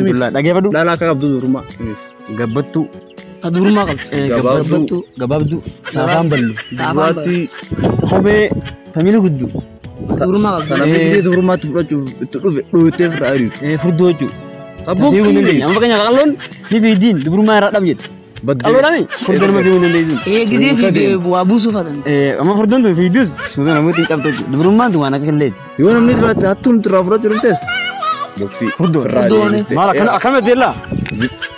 Tullaa dhageeffadhu. Dhalaa akka qabdu durummaa. Gabbattuu. Ta durummaa qabdu. Gabaabduu. Gabaabduu. Taafaan ballu. Dubaatti Kophee tamiila gudduu. Ta durummaa qabdu. Kana fiigdee durummaatti fudhachuuf itti dhufe dhooytee fira ariitu. Furdoo jechuudha. Abboo Fiiguu hin dandeenye. Amma fakkeenyaaf qalloon ni fiidiin dubrummaa irraa dhab jedhe. Qalloodhaami furdoon nama fiiguu hin dandeessu. Gisee fiigdee waa buusuuf haa danda'u. Amma furdoon tun fiidus suuta namooti hin qabdu jechuudha. Dubrummaan tun waan akka qilleeti. Yoo namni irratti hattuun irraa fudhachuu dhuftes boksii. Furdoon. Furdoon. Maal akkana akkana jeella.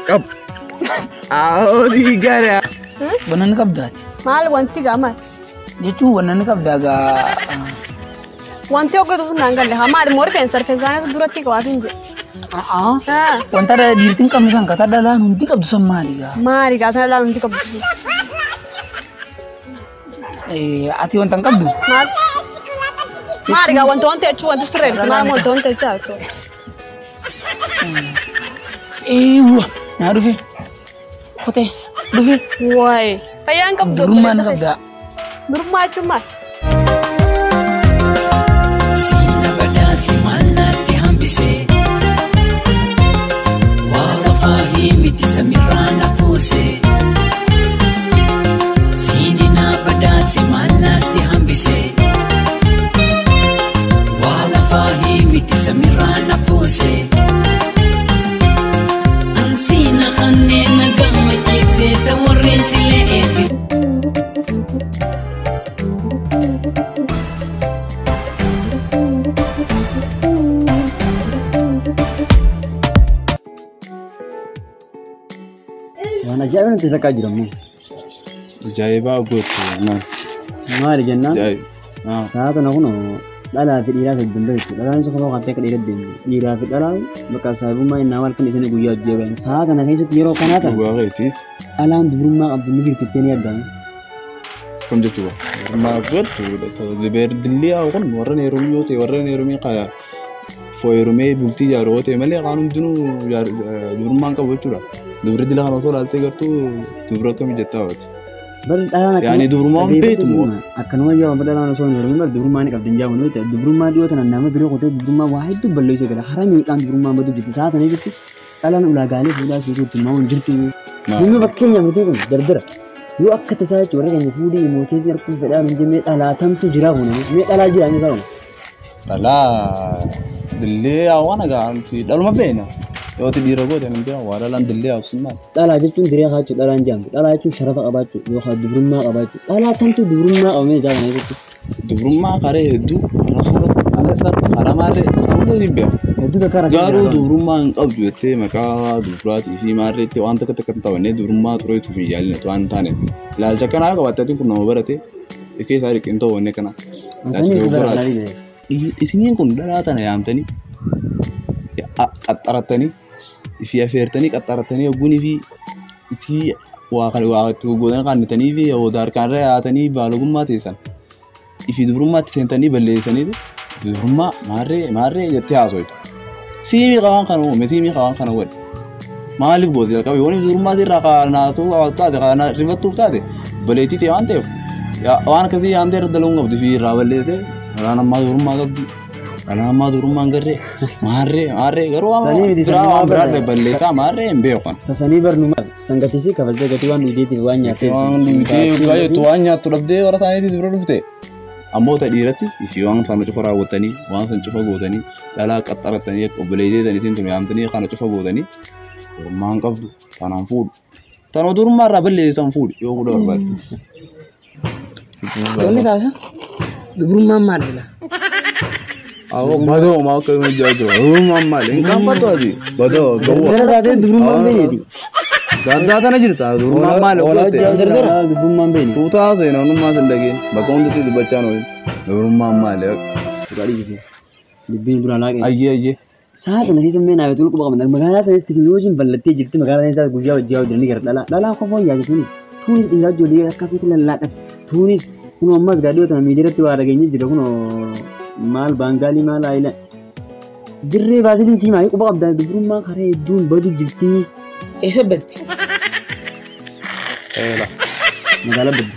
Qab. Aoolii gara. Wanna ni qabdaati. Maal wanti gaa maal? Jechuun wanna ni qabdaa gaa. Wanti hojjetu sun naan galle haa maal immoo rifeensa rifeensa duratti qabaatu hin jedhe. Wanta dhiirtiin qabnu san kataa dhalaan hundi qabdu san maali gaa? Maali gaa sana dhalaan hundi qabdu? Ati wanta hin qabdu? Maal? Maali gaa wanta wanta jechuun wanti sirreeffatu maal wanta wanta jechaa jirtu? Eewwa naa dhufe. Kotee dhufe. Waay fayyaan qabdu. Durummaa ni qabdaa. Durummaa jechuun maal? Siina badhaase maal natti hambise? Waa lafaa miti samiirraa na fuuse. Siini na badhaase maal natti hambise? Waa lafaa miti samiirraa na fuuse. Ansiina kanneen na gammachiise ta'urreen silee eebbise. Waan ajaa'iba natti takkaa jiramu. Ajaa'ibaa gootu. Maali jennaan? Ajaa'iba. Sa'a kana kun dhalaa fi dhiiraa hedduun beektu. Dhalaan isa kophaa kattee akka dhiira deemtu. Dhiiraa fi dhalaan bakka saahibummaa inni nama halkan isin guyyaa hojii eegalan. Sa'a kana keessatti yeroo kanaa kana Dhugaa keeti. dhalaan dubrummaa qabdu ni jirti jettee ni yaaddamu. Kam jechuudha? Durummaa gootu. Dillii haa kun warra heerumii yoo ta'e warra heerumii qaa fooyirumee bultii ijaaru yoo ta'e malee kaan hundinuu durummaan qabu jechuudha. Dubri dila kana osoo ilaaltee gartuu dubra akkamii jettaa waati. Bal dhalaan akkana. Yaani dubrummaan beektu moo? Akkanuma yoo amma dhalaan osoo hin heerumin bar dubrummaa ni qabdi hin jaamu nuti. Dubrummaa dhiyoo tana nama biroo qotee dubrummaa waa hedduu balleessee gala. Hara miidhaan dubrummaan badu jirti. Sa'a kana jirti dhalaan ulaagaalee fuudhaa siisuutti immoo hin jirtu. Namni fakkeenyaaf nuti kun dardara. Yoo akka tasaa jechuun warra keenya fuudhee mootii fi harkuun fedhaa hin jennee dhalaatamtu jira kun. Mee dhalaa jira inni isaa kun. Dhalaa dillee waan agaa dhaluma beekna. Yoo ati dhiira goote hin beeku waa dhalaan dillee haabsun maal? Dhalaa jechuun diree kaachuu dhalaan jaamtu. Dhalaa jechuun sharafa qabaachuu yookaan dubrummaa qabaachuu. Dhalaa kamtu dubrummaa qabamee isaa kana jechuudha. Dubrummaa karee hedduu karaa karaa karaa maarree isaa hunda siin beeku. Hedduu takka rakkoo Garuu dubrummaa hin qabdu jettee maqaa dubraatii fi maarreetti waan takka takka hin taphanne dubrummaa xureetuuf hin yaalin waan hin taane. Ilaalcha akkanaa qabaatte kun nama barate keessaa dhiqin ta'u wanne kana. Isiniin kun dhalaa tana yaamtanii qaxxarattanii ifii afeertanii qaxxarattanii ogguunii fi itii waa kan waa itti gogootanii qaannatanii fi hooda harkaanirra yaatanii baalogummaa teessan ifii dubrummaatti seentanii balleessanii dubrummaa maarree maarree jettee haasoytu. Siimii qabaan kana uume siimii qabaan kana godhe. Maaliif goote jalqaba yoo dubrummaa irraa kaanaatuu taate kaana rifattuuf taate baleetii ta'e waan ta'eef waan akkasii yaamtee irra dalaguun qabdi fi irraa balleessee dhalaan ammaa dubrummaa qabdi. Dhalaan ammaa dubrummaa hin garree maarree maarree garuu waan biraa waan biraa balleessaa maarree hin beeku kan. Tasanii barnuma sangatisii kabajaa gatii waan dhugdeetiif waan nyaatteef. Waan dhugdee yookaan jettu waan nyaattu dhabdee warra isaaniitiif bira dhufte. Ammoo ta dhiiratti ishii waan sana cufa raawwattanii waan sana cufa gootanii dhalaa qaxxarattanii obboleettii isin tun yaamtanii kana cufa gootanii durummaa hin qabdu tanaan fuudhu. Tanoo durummaa irraa balleessan fuudhu yoo fuudha barbaadde. Wanni kaasa dubrummaan maal jedha? Awwa badoo maa akka inni jaa jiru. Durummaan maali? Hin qaanfattu ati. Badoo gawwa. Dardara taatee dubrummaan beeyeti. Gaddaa tana jirta durummaan maali goote? Dardara dubrummaan beeyeti. Suutaa seenaa onnummaa sin dhageen bakka hundatti dubbachaa oolin. Durummaan maali? Dubbiin dura laaqee. Ayyee ayyee. Sa'a kana keessa mee naaf tulqu qabna. Magaalaa kanatti teekinooloojiin bal'attee jirti. Magaalaa keessaa guyyaa hojii hojii gara dhalaa. Dhalaa qofaa yaadu sunis. Tuunis dhiiraa ijoollee akka feeti lallaaqate. Tuunis kun ammas gaadhiyoo tana miidiyaatti waa dhageenye jira kun maal baangaalii maal aayila. Dirree baasitiin siimaa quba qabdaa dubrummaa karaa hedduun badu jirti. Eessa baddi? Eela. Magaalaa baddi.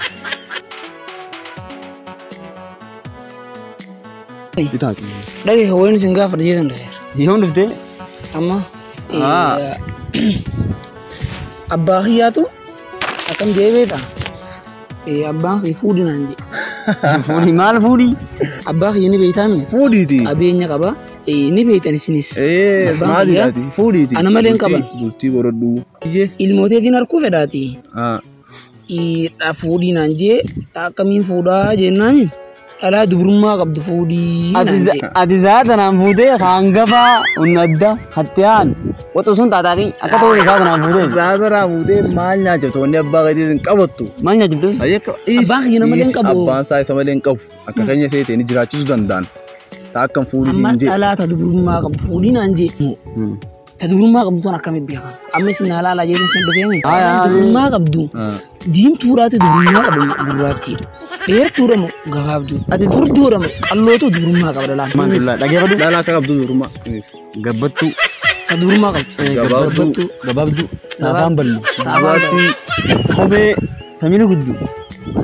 Itaati. Dhagee hawween isin gaafa jeetan dhufeera. Yoom dhuftee? Amma Abbaa kiyyaatu akkam jee beektaa? Abbaan kiyya fuudhi naan jee. Fuudhi maal fuudhi? Abbaa kiyya ni beektaa mi? Fuudhiiti. Qabeenya qaba. Ni beektan isinis. Maal jedhaati? Fuudhiiti. Ana malee hin qaban. Bultii godhadhu. Ilmooteetiin harkuu fedhaati. Fuudhii naan jee akkamiin fuudhaa jennaan dhalaa dubrummaa qabdu fuudhii naan jee. Ati zaata naan fuutee hangafaa humna adda hattiyaan qoxo sun taataaqii akka ta'u zaata naan fuutee. Zaata naan fuutee maal nyaachiftu wanni abbaa keetii hin qabattu. Maal nyaachiftu? Abbaan kiyya nama malee hin qabu. Abbaan isaa isa malee hin qabu. Akka keenya seetee ni jiraachisuu danda'an. Taa akkam fuudhii Amma hin jee. dhalaa ta dubrummaa qabdu fuudhii naan jee. Ta dubrummaa qabdu tan akkamitti beekan? Amma isin naa laalaa jedhu isin dhufeemi. Dubrummaa qabdu. Diimtuudhaatu dubrummaa qabu gurraattiidha. Dheertuudha moo gabaabduu? Furduudha moo qallootu dubrummaa qaba dhalaan? Maal dhageeffadhu? Dhalaa akka qabdu dubrummaa. Gabbattuu. Ta dubrummaa qabdu. Gabaabduu. Gabaabduu. Taafaan ballu. Gurraattii. Kophee tamiina guddu.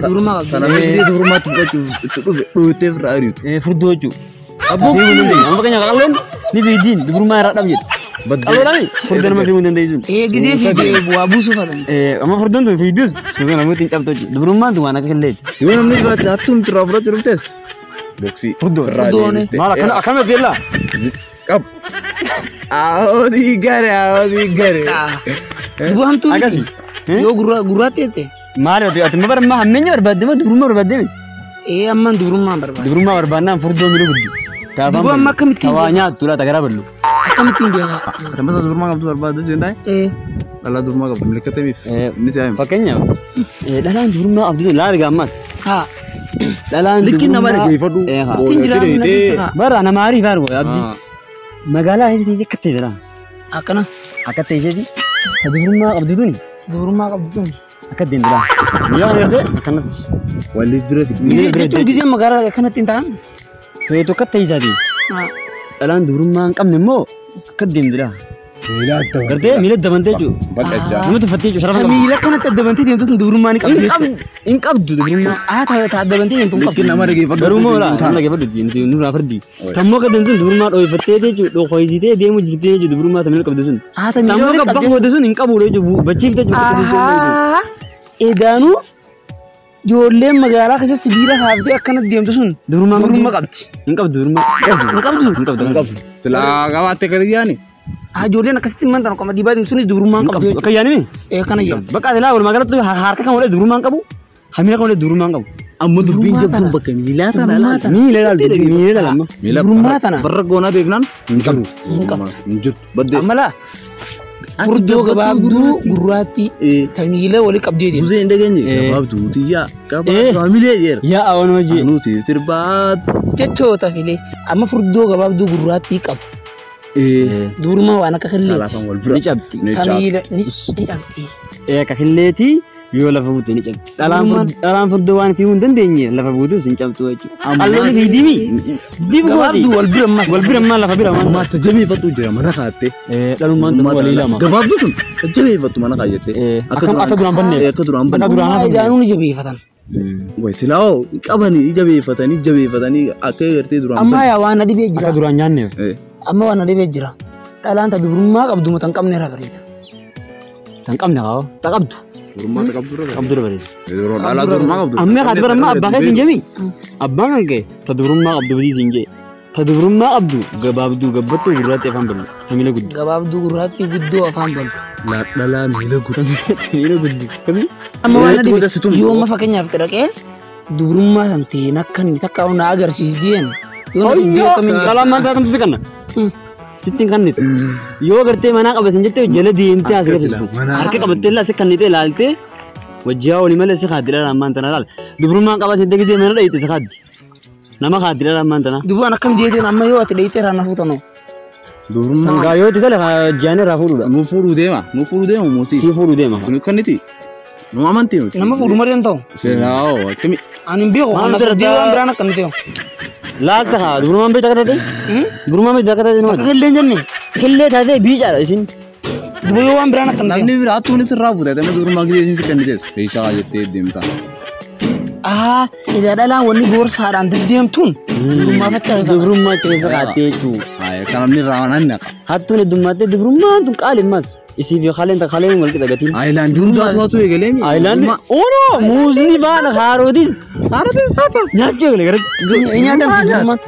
Ta dubrummaa qabdu. Sana malee dubrummaatti fudhachuuf itti dhufe dhooytee ofirraa ariitu. Furdoo jechuudha. Abboo amma fakkeenyaaf qalloon ni fiidiin dubrummaa irraa dhab jedhu. Qalloodhaan furdoo nama fiiguu hin dandeessu. Gizee fiigee bu'aa buusuu fatan. Amma furdoon tun fiidus suuta namooti hin cabtu jechuudha. Dubrummaan tun waan akka killeeti. Yoo namni biraatti hattuun irraa fudhachuu dhuftes boksii. Furdoon. Furdoon. Maal akkana akkana hojjella? Qab. Aoodii gare aoodii gare. Dubuu hamtuu miti. Akkasi. Yoo gurraatti jette. Maal ati ma barmaa hammeenya barbaadde moo dubrummaa barbaadde miti? Ammaan dubrummaa barbaadde. Dubrummaa barbaannaan furdoo miila guddu. Dubuu amma akkamittiin Tawaa nyaattu laata garaa ballu. Akkamittiin beekaa? Mata dubrummaa qabdu barbaadde jennaan. Dhalaa dubrummaa qabdu milikkatamiif. Inni si'aa hima. Fakkeenyaaf dhalaan dubrummaa qabdu laala gaammas. Haa. Dhalaan Likkiin nama dhaggeeffadhu. Ittiin jiraatu na keessa Bara nama aarii faaru abdii. Magaalaa keessa teessee akka ta'e jira. Akkana. Akka ta'e isheeti. Dubrummaa qabdu tuni Dubrummaa qabdu tuni. akka deemtu laala. Guyyaa kana gartee akkanatti. Waliif bira fiddi. Jechuun gizee magaalaa akkanatti hin ta'an. Feetu akka ta'e isaati. Dhalaan dubrummaa hin qabne immoo akka deemtu laala. Miila adda. Gartee miila dabantee jechuudha. Bal'achaa. Nama tuffattee jechuudha sharafa qabdu. Miila akkanatti addabantee deemtu tun dubrummaa ni qabdi jechuudha. Hin qabdu dubrummaa. Haa ta addabantee deemtu hin qabdu. Likkiin nama dhaggeeffadhu. Garuu moo laa nama dhaggeeffadhu nurraa fardi. Tammoo akka deemtu dubrummaa dhoofattee jechuudha dhokoysitee deemu jirtee jechuudha dubrummaa tamila qabdu sun. Haa ta miila Tammoo walitti akka qabdi. bakka sun hin qabu jechuudha bachiiftee jechuudha. Edaanuu ijoolleen magaalaa keessa sibiila kaaftee akkanatti deemtu sun Dubrummaa qabdi. Hin qabdu dubrummaa. Hin qabdu. Hin qabdu. Hin qabdu. Silaa qabaatte gadi yaani. Haa ijoolleen akkasitti mantan qoma dibaa deemtu sunis dubrummaa hin Hin qabdu qabdu. Akka yaani jechuudha. Akkana jedhu. Bakka ati laa walumaa galatti harka kan walitti dubrummaa hin qabu. Hamila kan walitti dubrummaa hin qabu. Amma dubbiin jabduun bakka miilaa tana laala. Miila ilaalu miila ilaala amma. Miila Dubrummaa tana. Barra goonaa deemnaan hin jiru. Hin qabdu. Hin jirtu. Baddee. Amma laa furdoo gabaabduu gurraattii ta miila wali qabdee deemtu. Buzee hin dhageenye. Gabaabduu tiyyaa. Gabaabduu hamilee jeera. Yaa awwan hojii. Anuuti sirbaa. Jechoota filee amma furdoo gabaabduu gurraattii qabu. Dubrummaa waan akka killeeti. Alaafaan wal bira. Ni cabdi. Ni Ta cabdi. miila ni cabdi. Akka killeeti yoo lafa buute ni cabdi. Dhalaan furdoo waan fiiguu hin dandeenye lafa buutus hin cabdu jechuudha. Qalloonni fiigdimi. Dibu gooti. Gabaabduu wal bira ammas. Wal bira ammaa lafa bira ammaa. Ammaa tajabeeffattu jira mana kaattee. Dhalummaan tun walii lama. Gabaabduu tun tajabeeffattu mana kaayyette. Akka duraan banneef. Akka duraan Akka banneef. duraan Dubrummaa idaanuu ni jabeeffatan. Way silaa'oo qabanii jabeeffatanii jabeeffatanii akka gartee duraan Amma yaa waan na dhibee Akka jira. duraan nyaanneef. Amma waan na dhibee jira. Dhalaan ta dubrummaa qabdu mata hin qabne irraa bareeda. Tan qabne haa. Ta qabdu. Durummaa ta qabdu irra Qabdu irra bareeda. Yeroo dhalaa durummaa qabdu. Amma kaati bara amma abbaa keessa hin jemi. Abbaan kan ka'e ta dubrummaa qabdu badii siin jee. Ta dubrummaa qabdu gabaabduu gabbattuu gurraatti afaan ballu. Ta miila guddu. Gabaabduu gurraattii guddoo afaan ballu. Dhalaa miila guddu. Miila guddu. Akkasii. Amma waan na Eetu dhibe godhasitu. yoo amma fakkeenyaaf dhaqee dubrummaa san ta'een akka inni takka na agarsiisi jeen. Yoo na dhibbee akkamiin Dhalaan maal taatu si kanna. Sittiin kannitu. Yoo gartee manaa qaba sin jettee jala deemtee as agarsiistu. Harka qabattee illee asi kannitee ilaaltee wajjaa olii malee si kaaddi dhalaan maan tana laala. Dubrummaan qaba sin gisee mana dhayitte si kaaddi. Nama kaaddi dhalaan maan tana. Dubaan akkam jeeteen amma yoo ati dhayitee irraa na fuutanoo. Durummaa. Sangaa yoo itti tole jaanee irraa fuudhuudha. Nu fuudhuu deema. Nu fuudhuu deema mootii. Si fuudhuu deema. Tuni kanniti. Nu amantii nuti. Nama fuudhu malee hin ta'u. Silaa'oo akkami. Ani hin beeku Maal kana jedha suddee waan biraan akkam ta'u. Laalta haa dubrummaan beektaa akka taate? Dubrummaan beektaa akka taate Akka nama. killee hin jenne. Killee taatee biicaadha isin. Duba yoo waan biraan akkam ta'u. Namni biraa hattuunis irraa fuute. Amma durummaa gisee isin si kannitees. Feeshaa jettee deemta. Egaa dhalaan wanni boorsaadhaan deddeemtuun dubrummaa fachaa Dubrummaa keessa kaa'attee jechuudha. Kan namni irraa waan naqa. Hattuun heddummattee dubrummaan tun qaalimmas. Isiif kaleen kaleen wal qixa gatiin. Aayilaandii hundaatu hatu eegalee mi? Aayilaandii oonoo muuzni baana kaarootis. Kaarootis haata. Nyaachuu eegale gara. Nyaatamti dubrummaan.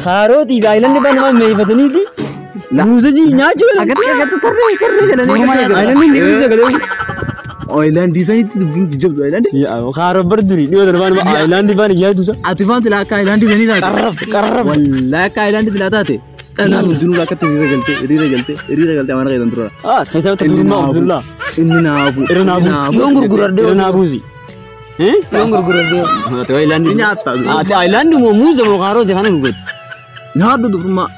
Kaarootii fi aayilaandii baana maal meeyfataniiti. Muuza nyaachuu eegale. Agatti agatti tarree tarree jedhanii. Aayilaandiin ni eegale. Aayilaandii sanitti dubbiin jajjabdu aayilaandii. Kaaroo bar durii dhiyoo darbaan aayilaandii baana yaadu ta'a. Ati faan tilaa akka aayilaandii sanii taate. Qarraf qarraf. Wallaahi akka aayilaandii tilaa taate. Dhalaan hundinuu akkatti hiriira galtee hiriira galtee hiriira galtee amana keessan turuudha. Keessatti dubrummaa Abdullaa. Inni naafu. Irra naafu. Yoon gurguradhee. Irra naafuusi. Yoon gurguradhee. Ati aayilaandii. Ni nyaata. Ati aayilaandii moo muuza moo kaarootii kana gurguratu. Nyaadhu dubrummaa.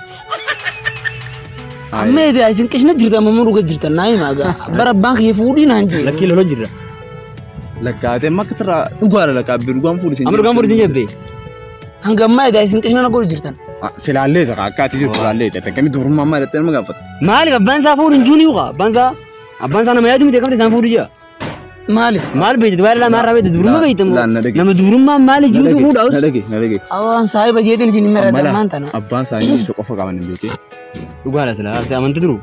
Amma egaa isin qishna jirtan mamuu dhuga jirtan naa himaa gaa. Bara abbaan kiyya fuudhii naan jee. Lakkii loloo jirra. Lakkaatee amma akka sirraa dhugaadha lakkaa dhugaan fuudhi Amma dhugaan fuudhi siin jebbe. Hanga ammaa egaa isin qishna na godhu jirtan. Silaallee ta'a akka ati jirtu silaallee ta'a akkamitti dubrummaa ammaa jettee nama gaafatte. Maaliif abbaan isaa fuudhu hin jiru kaa abbaan isaa abbaan isaa nama yaadu miti akkamitti isaan fuudhu jira. Maaliif? Maal beekte waa'ee lama irraa beekte dubrummaa beekte moo Laan na dhage. nama dubrummaa maali jirutu fuudha Na dhage na dhage. Awwaan saahiba jeetiin isin hin Amala maradammaan tana. abbaan isaanii isa qofa qaban hin beekee. Dhugaadha silaa ati amanti turu.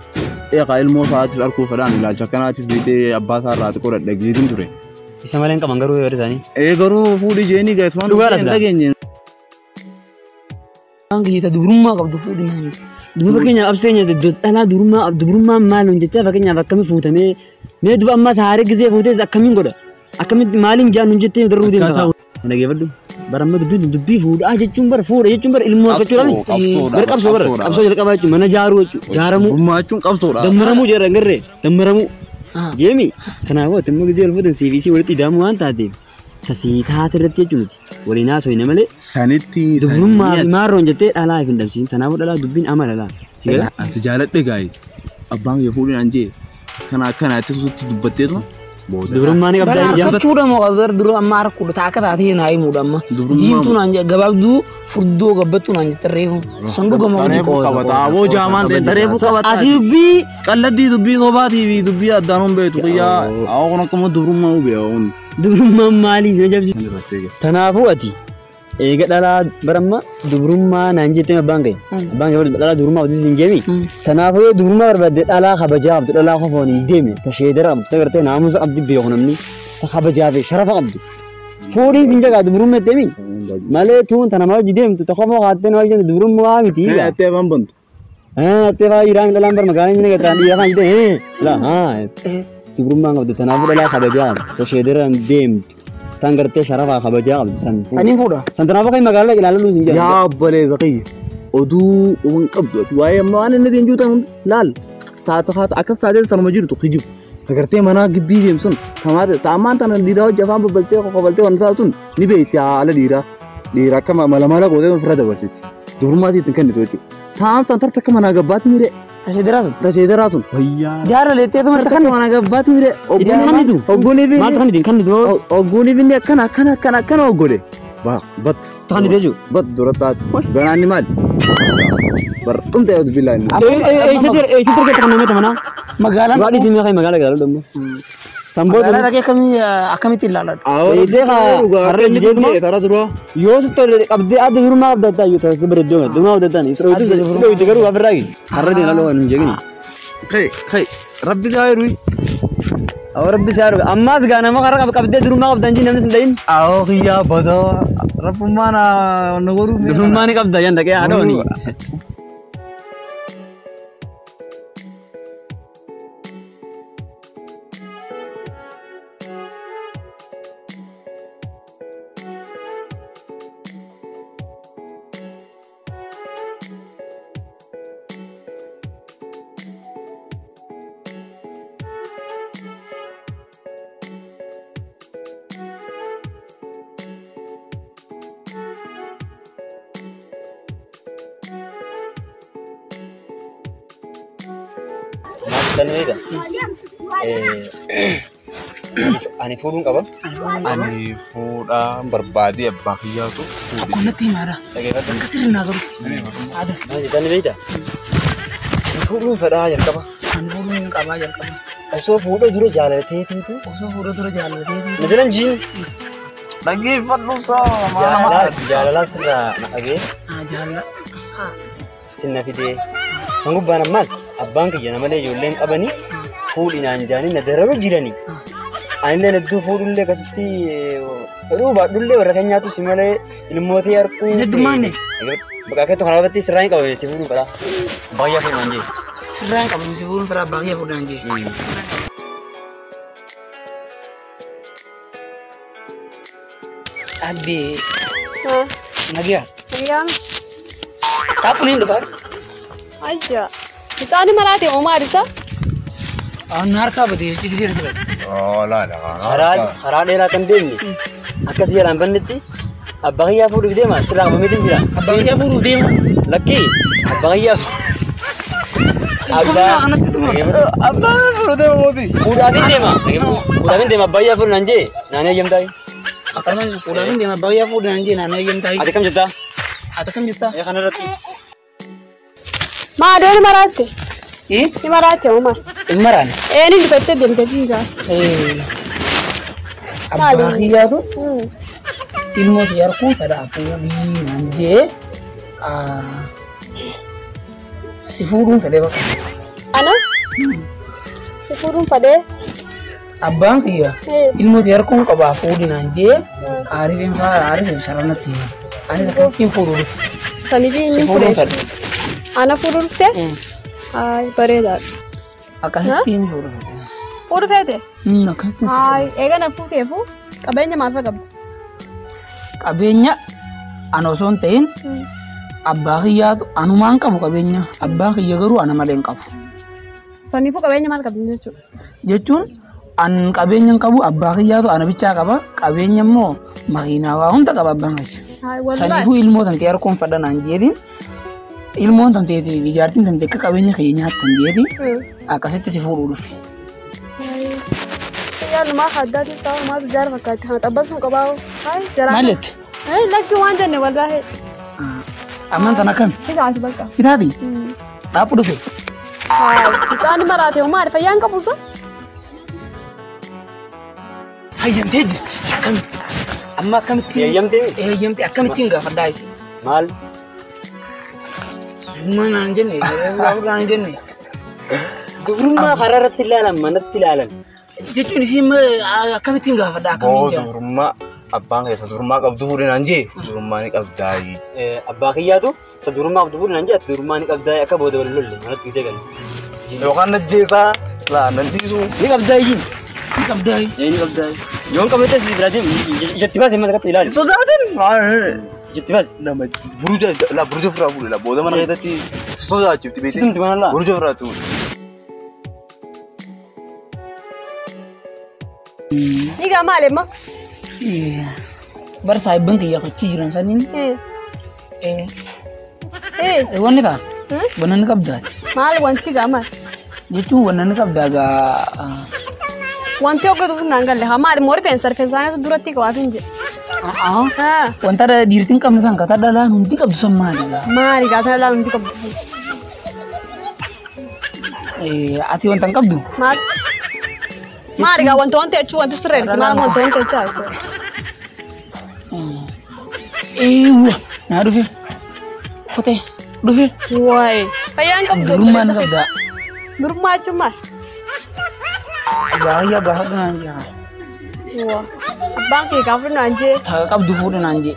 Eegaa ilmoo isaatis arguu fedhaan ilaalcha akkanaatis beektee abbaa isaa irraa xiqqoo dhadhageetiin ture. Isa malee hin qaban garuu yeroo isaanii. Ee garuu fuudhi jeenii gaesmaan Dhugaadha hin silaa. dhageenye. Abbaan kiyya dubrummaa qabdu fuudhii naan jee. Duba fakkeenyaaf abseenya dhalaa dubrummaa dubrummaan maal hin jechaa fakkeenyaaf akkamii fuutamee mee duba ammas haaree gisee fuutees akkamiin godha akkamitti maaliin jaan hin jettee daruu deemta. Dhageeffadhu bara amma dubbiin dubbii fuudhaa jechuun bara fuudha jechuun bara ilmoo argachuudhaan bara qabsoo bara qabsoo jalqabaa jechuun mana jaaruu jechuun jaaramuu Dubrummaa jechuun qabsoodha. dammaramuu jedha garree dammaramuu jeemi kanaafuu ati immoo gisee wal fuutan CVC walitti ida'amuu waan taateef tasii taate irratti jechuun nuti waliin haasofne malee Sanitti dubrummaa fi maarroon jettee dhalaa hin dhabsiisin kanaafuu dhalaa dubbiin amala laa si gala. Ati jaaladhe gaa'e abbaan kiyya fuudhi naan jee kana akkanaatti suutti dubbatteetuma booda. Dubrummaa ni Bara qabdaa ijaa. harkachuudha moo bara dura amma harkuudha ta'a akka taatee naa himuudha amma. Dubrummaa Diimtuu naan jee gabaabduu furdoo gabbattuu naan jette reefu. Sanduuqa moo Tareefuu qabata. Aboo jaamaan ta'e tareefuu qabata. Ati dubbii Qalladii dubbii sobaatii fi dubbii addaan hin beektu qiyyaa. Awoo kun akkuma dubrummaa hubee awuun. dubrummaan maalii si jabsi. Kanaafuu ati eega dhalaa baramma dubrummaa naan jettee abbaan kee abbaan kee dhalaa dubrummaa qabdu siin jeemi. Kanaafuu yoo dubrummaa barbaadde dhalaa kabajaa qabdu dhalaa qofoon hin deemne ta sheedara qabdu ta gartee naamusa qabdi beeku namni ta kabajaa fi sharafa qabdu. Fuudhiin siin jagaa dubrummaa jettee malee tuun ta namaa hojii deemtu ta qofoo kaattee nama hojii deemtu dubrummaa miti. Attee afaan bantu. Attee fa'aa dhiiraan dhalaan bar magaalaan inni gataan dhiira kan jedhee laa dubrummaan qabdu kanaafuu dhalaa kabajaa qabdu ta sheedara hin deemtu tan gartee sharafaa kabajaa qabdu san. Saniin fuudha. San kanaafuu kan magaalaa ilaalu hin jedhamu. Yaa obboleessa kiyya oduu waan qabdu ati waa'ee amma waan inni ittiin juutan hundi laal taata haata akkas taatee tanuma jirtu kijibu tagartee manaa gibbii deemsun tamaate taamaan tana dhiiraa hojii afaan babbaltee qoqobaltee waan taatu sun ni beekti haala dhiiraa dhiira akka mala mala gootee ofirra dabarsiti dubrummaatti ittiin kennitu jechuudha. Taam san tarta akka manaa gabbaatti miidhee Tashee diraatu. tashee daraa sun Wayyaa. Jaara leettee tuma tarta akka manaa gabbaatti miidhee Ittiin kennitu. oggoonii fi Maal kan ittiin kennitu? oggoonii fi inni akkana akkana akkana akkana oggole bat Kan ittiin jechuudha. bat dura taate ganaanni maali bar dhumte yoo dubbii inni. Eessatti argatta kan namoota manaa? Magaalaan Dhugaa dhiisii meeqa magaalaa galaa dhumma. Sanboota magaalaa dhaqee akkamii akkamitti ilaaladha? Harree jeetuma Tara dura. yoo si tole qabdee adda durummaa qabda ta'aa yoo taasisu bira iddoo durummaa qabda ta'an si dhoowwite garuu afirraa gini harree deena loo hin jeegini. Kai kai rabbi zaayiru. Awwa rabbi isaa dhuga ammaas gaa nama har'a qabdee durummaa qabda hin namni sin dhayin. Awoo kiyyaa badaa rabbummaa na godhu. Durummaa ni qabda yan dhaqee haadha wani. Ani fuudhuun qaba. Ani fuudhaan barbaadee abbaa kiyyaatu. Tokko natti himaadha. Akka sirri naa galutti. Haadha. Maal jettanii beektaa? Ani fuudhuun fedhaa jalqaba. Ani fuudhuun qabaa jalqaba. Osoo fuudhee dura jaalateetiitu. Osoo fuudha dura jaalatee Na jalan jiin. Dhaggeeffadhu saa. Jaalala sirraa na qabee. Jaalala. Sinna fidee. San gubbaan ammas abbaan kiyya namalee ijoolleen qabanii fuudhinaan jaanii na dararu jiranii. Anillee hedduu fuudhullee akkasitti fedhuu baadhullee warra keenyaatu si malee ilmootii harkuu. Heddummaanne. Bakka keetti kana irratti sirraa hin qabame si fuudhuun fedha. Baay'ee fuudhaan jee. Sirraa hin qabame si fuudhuun fedha baay'ee fuudhaan jee. Abbee. Nagiyaa. Nagiyaa. Taaphuun hin dhufaa. Ayya. Mucaan maraate moo maal isa? Aan harkaa badee ciisee jira. Karaa dheeraa kan deemne akkasii jalaan bannetti abbaa kiyyaa fuudhuuf deema sirraa qabameetiin jira. Abbaa kiyyaa fuudhuuf deema. Lakkii abbaa kiyyaa. Abbaa Abbaa fuudhuuf deema mootii. Fuudhaaf hin deema. Fuudhaaf hin deema abbaa kiyyaa fuudhu naan jee naan eeyyamtaa. Akkasumas fuudhaaf hin deema abbaa kiyyaa fuudhu naan jee naan eeyyamtaa. Ati kam jettaa? Ati kam jettaa? Kanarratti. Maadoo ni maraatte? Ni maraatte moo maal? Hin maraane. Ni dhufattee deemtee fi jira. Abbaa kiyyaatu ilmoo si harkuun fedha fuudhii naan jee si fuudhuun fedhee bakka. Ana? Si fuudhuun fedhee? Abbaan kiyya ilmoo si harkuun qabaa fuudhii naan jee aariifin faa aariifin saranatti hima. Anis akkamiin fuudhuu dhufe. Saniifii Si inni fuudhuun fuudhee. fedhe. Ana fuudhuu dhuftee? Ay bareedaadha. Akkasittiin fuudhuu fedhe. Fuudhuu feete? Akkasittiin si Ay eega na fuuteefu qabeenya maal fa'a qabda? Qabeenya ana osoo hin ta'in abbaa kiyyaatu anumaan qabu qabeenya abbaan kiyya garuu ana malee hin qabu. Saniifuu qabeenya maal qabdi jechuudha? Jechuun an qabeenya hin qabu abbaa kiyyaatu ana bichaa qaba qabeenya immoo makiinaa waa hunda qaba abbaan kiyya. Ay wallahi. Saniifuu ilmoo tantee harkuun fedha naan jedhin ilmoon tanteetii fi jaartiin tantee akka qabeenya kiyya nyaattan jedhin akkasitti si fuudhuu dhufe. Yaalumaa addaatiin sababa maal jaara fakkaatti kana xabbasuun qabaa. Ay jaraa. Maal jette? Lakki waan jenne wallaahi. Ammaan tan akkami? Itaati bakka. Itaati? Dhaaphu dhufe. Ay mucaan maraate moo maali fayyaan qabuusa? Hayyamtee jirti. Akkami? Amma akkamitti? Hayyamtee? Hayyamtee akkamittiin gaafadhaa isi? Maal? Dubrummaa naan jenne, dubrummaa naan jenne. Dubrummaa karaa irratti ilaalan manatti ilaalan. Jechuun isiin akkamittiin gaafadhaa akkamiin jaa? Dubrummaa abbaan keessa dubrummaa qabdu fuudhe naan jee dubrummaa ni qabdaa. Abbaa kiyyaatu isa dubrummaa qabdu fuudhe naan jee ati dubrummaa ni qabdaa akka booda wal lolle manatti gisee galle. Yookaan na jeetaa laa nan dhiisu. Ni qabdaa iyyuu. Ni qabdaa. Ni qabdaa. Yoon qabate si biraa deemu ijatti baase mana akkatti ilaali. Sodaatin. Ijatti baase. Nama buruja la buruja ofirraa fuudhe la booda mana keessatti sodaachifti beekte. Situmti mana laa. Buruja ofirraa tuule. Ni gaa maali amma? Bar saahibban kiyya qochii jiran saniin. Wanni ta'a. Wanna ni qabdaati. Maal wanti gaa maal? Jechuun wanna ni qabdaa gaa. Wanti hojjetu naan galle haa maali moo rifeensa rifeensaanii duratti qabaatu hin jedhe. Wanta dhiirtiin qabne san kataa dhalaan hundi qabdu san maali gaa? Maali gaa sana dhalaan hundi qabdu san? Ati wanta hin qabdu? Maal? Maali gaa wanta wanta jechuun wanti sirreetti maal wanta wanta jechaa jirtu? Eewwa naa dhufe kotee dhufe. Wayi fayyaan qabdu. Durummaa ni qabdaa. Durummaa jechuun maal? Baay'ee gaafa naan jee. Abbaan kee gaafa naan jee. Ta qabdu fuudhe naan jee.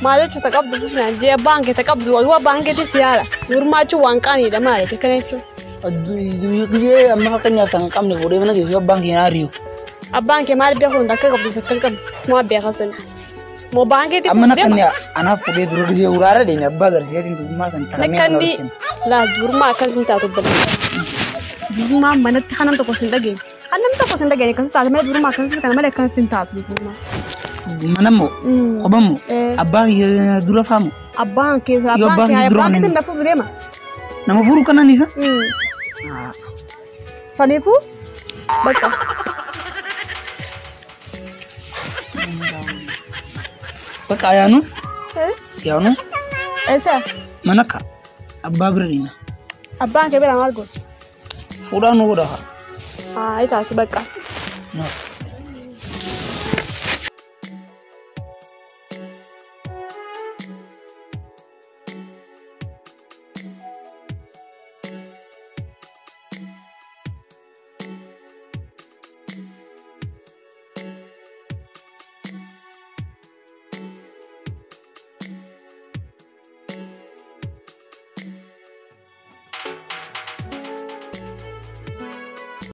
Maal jechuun ta qabdu fuudhe naan jee abbaan kee ta qabdu waan abbaan keetti si yaala. Durummaa jechuun waan qaaniidha maali akkana jechuun. Gizee amma fakkeenyaaf kan qabne fuudhee mana keessoo abbaan kee naa riyu. Abbaan kee maal beeku hunda akka qabdu kan qabdu suma beeka sana. Moo baan keetti Amma nakkanni anaaf fuudhee dura gizee uraara deene abbaa agarsiiseetiin durummaa san taramee mana Nakkanni laa durummaa akkas hin taatu obboleessa. Durummaa manatti kanan tokko sin dhageenye. Kan namni tokko sin dhageenye akkas taate malee durummaa akkasii kana malee akkanatti hin taatu durummaa. Manammoo qobammoo abbaa dura faamu. Abbaan keessa abbaan kee abbaan keetti na fuudhu deema. Nama fuudhu kanan isa? Saniifuu bakka. Bakka yaanu? Yaanu? Eessa? Manakka abbaa bira deema. Abbaan kee bira maal godhu? Fuudhaan nu godha. Haa itaati bakka.